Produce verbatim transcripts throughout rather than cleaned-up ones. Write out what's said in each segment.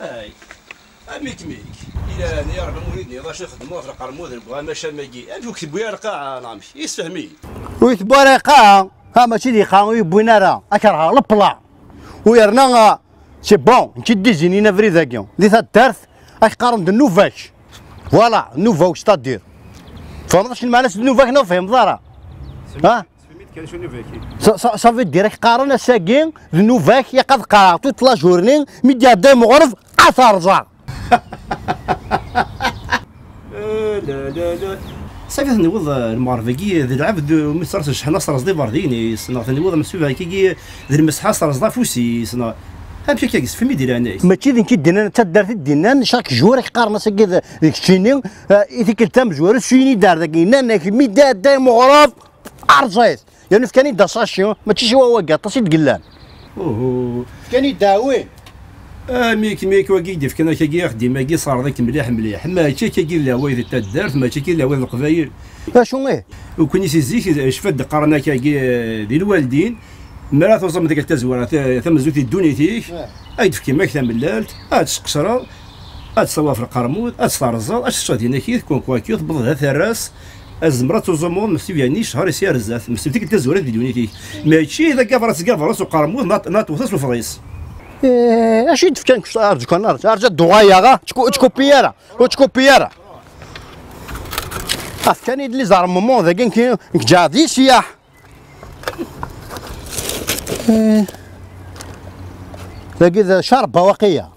Ay, amik mik. Ilan ya Ṛebbi, ur id-nniḍ acu xedmeɣ ɣef lqermud deg uɣamac am-agi. Amek ur k-tewwi ara lqaɛa, neɣ amek? Yessefhem-iyi. Ur tewwi ara lqaɛa. Ha, mačči d lqaɛa ur yi-wwin ara. Ad kerheɣ lepla. U yerna, ah, c'est bon, nekk i d-izinin abrid-agi. Di taddart, ad k-qqaren d nnuba-k. Voilà, nnuba-k, c'est-à-dire. Tfehmeḍ acu lmeɛna-s d nnuba-k neɣ ur tfehmeḍ ara? Ha? Ça, ça, ça veut dire, ak-qqaren ass-agi d nnuba-k, ilaq ad qqareɣ toute la journée, mi d-iɛedda imeɣreb, ad t-rẓeɣ. Eh, la, la, la. Safi, tenwiḍ, eh, lmeɣreb-agi d lɛebd, mi tettṛas cceḥna, sreẓ di berdi-ines, neɣ tenwiḍ, amsufeɣ-agi d lmesḥa, sreẓ d afus-is, neɣ amek akka, yessefhem-iyi di leɛnaya-k? Mačči d nekk i d-yennan, d taddart i d-yennan, chaque jour ak-qqaren ass-agi d, d keččini, eh, i tikkelt tamezwarut, s win i d-ar dagi, nnan-ak, mi d-iɛedda imeɣreb, Rẓ-it! Yernu fkan-iyi-d asaci, mačči s wawagi, aṭas i d-yellan. Uhu. Fkan-iyi-d ddeɛwin. Amik mik wagi i d-ifkan akagi axeddim-agi, sseɛreḍ-ik mliḥ mliḥ. Mačči akkagi d leɛwayed n taddart, mačči akkagi d leɛwayed n Leqbayel. Acu ih? Ukni si zik, cfiɣ-d qqaren akagi, eh, di lwaldin, mi ara tuẓem deg tazwara ta-, tamenzut di ddunit-ik, eh, ad k-d-fken mak tamellalt, ad tesqecreḍ, ad tṣawaf lqermud, ad terẓeḍ, ad teččeḍ dinakit, kunkwaki, tewweḍ d aterras, ad tzemreḍ ad tuẓumeḍ msib yani ccher i s-ar zdat, msib tikkelt tazwara di ddunit-ik. Mačči d agabar ad tgabareḍ s uqermud, neɣ, neɣ tewteḍ s ufḍis. Eh, acu i d-fkan, arǧu kan, arǧu, arǧu ad d-uɣaleɣ, ah, ttku-, ttkupi ara, ur ttkupi ara. Ah, fkan-iyi-d les armements dagi, nekk, nekk ǧaɛdi syaḥ. Eh. Dagi d ccerba waqila.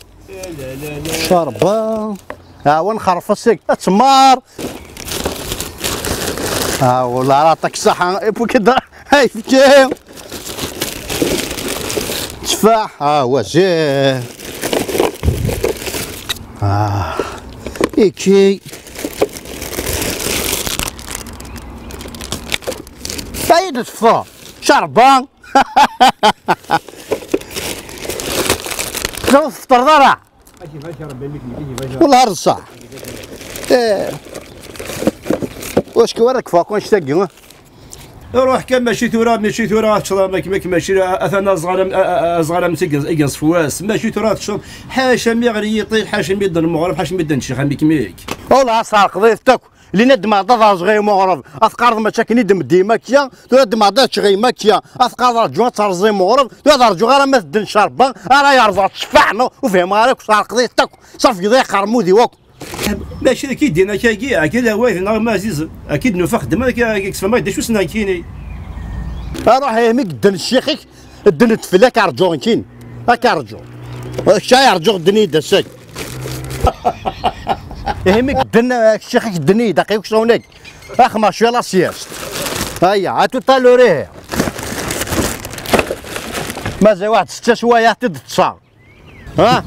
Ccerba. Ah, wa nxerref ass-agi. Ad temmar. Ah, والله راه يعطيك الصحة. Et puis كده. هاي فكي. تفاح. Ah, wa zeh. Ah. Iki. Saïd الفطور. شربان. شوف تفطر ضرع. والله هذا الصح. ايه. واش كي وراك فوق واش تلقى؟ روح كان ماشي ثورة، ماشي ثورة، تشرب ماك، ماك ماشي، أثناء صغار، أ-، أ-، أ-، صغار مسك يقص فواس، ماشي ثورة تشرب، حاشا مي غريطي، حاشا مي دن المغرب، حاشا مي دن الشيخ، ميك ميك. والله صار قضيتك. اللي ندم على ضاض صغير مغرب، أثقارض ما تشكني دم ديما كيا، ترى دم على ضاض صغير ما كيا، أثقارض رجوع ترزي مغرب، ترى رجوع غير ما تدن شربا، أرى يرضى تشفعنا، وفهم عليك وصار قضيتك، صافي ذي قرمودي وك. ماشي كي دينا كاكي، كي لا وايد نغ ما عزيز، أكيد نفخ دم، كي، كي تسمى ما يديش وسنا كيني. أروح يمك دن الشيخك، الدنيا تفلك أرجو كين، أك أرجو. شاي أرجو الدنيا دسك. إيه، ميك الدن، الشيخ الدنيا دقيق شلونك؟ أخ، ما شوي لا سياست. هيا، هاتو طالوريه. مازال واحد ستة سوايع تد تصار. ها؟